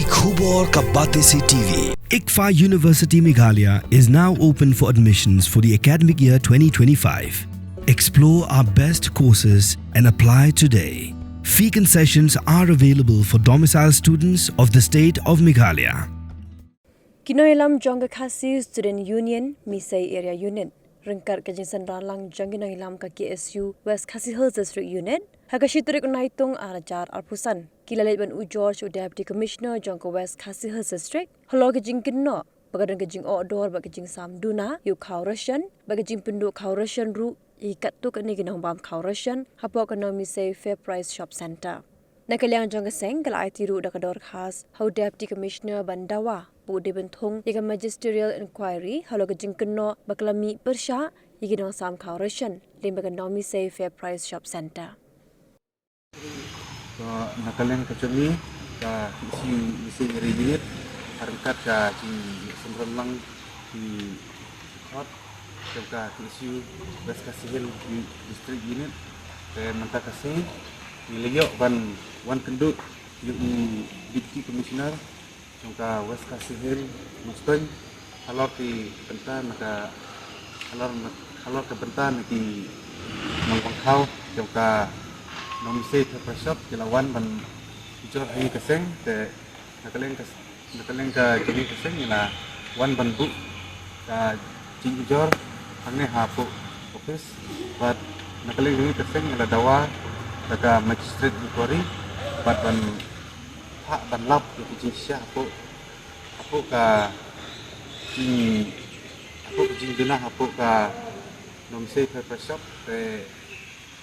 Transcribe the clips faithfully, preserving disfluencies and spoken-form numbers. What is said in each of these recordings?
Khubor ka Batesi T V. ICFAI University Meghalaya is now open for admissions for the academic year twenty twenty-five. Explore our best courses and apply today. Fee concessions are available for domicile students of the state of Meghalaya. Ki nongïalam jong ka Khasi Student Union, Misei Area Unit, ryngkat ka jingsynran lang jong ki nongïalam ka K S U West Khasi Hills District Unit, ha ka shi tarik u Naitung ar hajar arphew san, ki la leit ban ujor sha u Deputy Commissioner jong ka West Khasi Hills District halor ka jingkynnoh ba ka don ka jingoh dor bad ka jingsam duna ïa u khaw ration bad ka jingpynduh khaw ration ruh ïa katto katne ki nongbam khaw ration hapoh ka Nongmisei Fair Price Shop Centre. Na ka liang jong ka seng, ka la aiti ruh da ka dorkhas ha u Deputy Commissioner ban dawa ba u dei ban thung ïa ka magisterial inquiry halor ka jingkynnoh ba ka la mih pyrshah ïa ki nongsam khaw ration lyngba ka Nongmisei Fair Price Shop Centre. Ka na ka liang ka jong ngi ka K S U Misei Area Unit, ryngkat ka jingsynran lang ki khot jong ka K S U West Khasi Hills District Unit, te mynta ka sngi ngi la ïoh ban wan kynduh ïa u Deputy Commissioner jong ka West Khasi Hills Nongstoiñ halor ki bynta na ka halor na halor ka bynta na ki nongbam khaw jong ka Nongmisei Fair Price Shop ki la wan ban ujor ha ngi ka seng. Te na ka liang ka na ka liang ka jong ngi ka seng ngi la wan ban buh ka jingujor hangne hapoh office bad na ka liang jong ngi ka seng ngi la dawa da ka magistrate inquiry bad ban ha ban lap ïa ka jingshisha hapoh hapoh ka jing hapoh ka jingduna hapoh ka Nongmisei Fair Price Shop. Te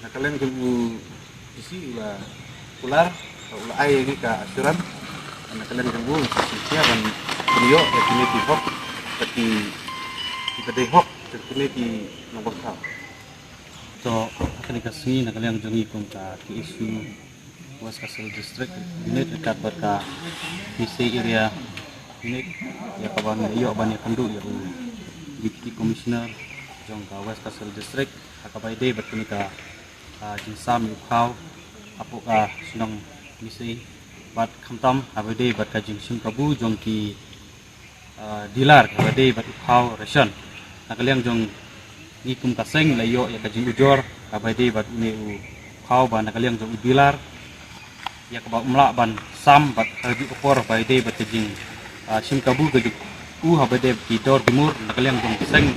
na ka liang jong u D C u la kular u la ai ïa ngi ka assurance. Na ka liang jong u u shisha ban ban ïoh ïa kine ki hok, ïa ki ki ba dei hok jong kine ki nongbam khaw. To ha kane ka sngi na ka liang jong ngi kum ka K S U West Khasi Hills District Unit ryngkat bad ka Misei Area Unit ïa kaba ngi ïoh ban ïakynduh ïa u Deputy Commissioner jong ka West Khasi Hills District ha kaba ïadei bad kane ka, ah, jingsam ïa u khaw hapoh ka shnong Misei bad khamtam haba ïadei bad ka jingshim kabu jong ki ah, dealer kaba dei bad u khaw ration. Na ka liang jong ngi kum ka seng la ïoh ïa ka jingujor kaba dei bad une u khaw ba na ka liang jong u dealer ïa kaba um lah ban sam bad ha kajuh ka por ba dei bad ka jing, ah, shim kabu ka jong u haba dei bad ki dor ki mur. Na ka liang jong ka seng,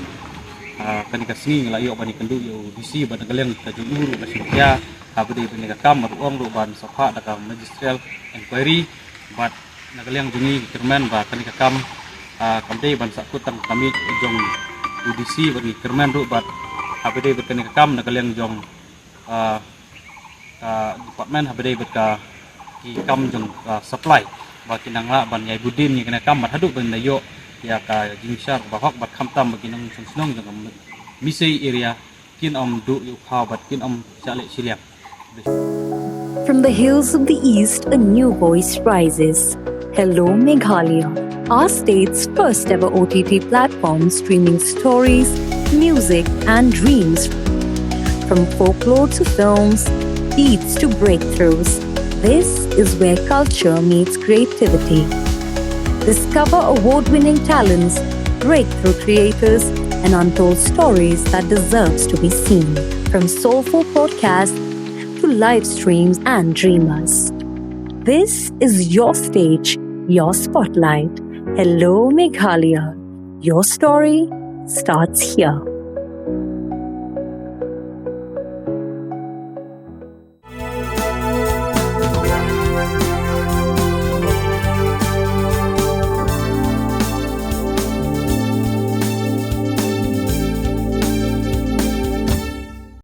ah, kane ka sngi ngi la ïoh ban ïakynduh ïa u D C bad na ka liang ka jong u ruh la shim khia haba dei bad kane ka kam bad u ong ruh ban sa phah da ka magisterial inquiry bad na ka liang jong ngi ngi kyrmen ba kane ka kam, ah, kam dei ban sahkut tang ka miej jong u D C bad ngi kyrmen ruh bad haba dei bad kane ka kam na ka liang jong, ah, ka department haba dei bad ka ki kam jong, ah, supply ba kin nang lah ban ïai bud dien ïa kane ka kam bad haduh ban da ïoh ïa ka jingshar ba hok bad khamtam ba kin nang shnong shnong jong ka Misei area kin ym duh ïa u khaw bad kin ym shah leh shiliang. From the hills of the East, a new voice rises. Hello Meghalaya, our state's first ever O T T platform streaming stories, music, and dreams. From folklore to films, beats to breakthroughs, this is where culture meets creativity. Discover award winning talents, breakthrough creators, and untold stories that deserves to be seen. From soulful podcasts to live streams and dreamers. This is your stage, your spotlight. Hello Meghalaya. Your story starts here.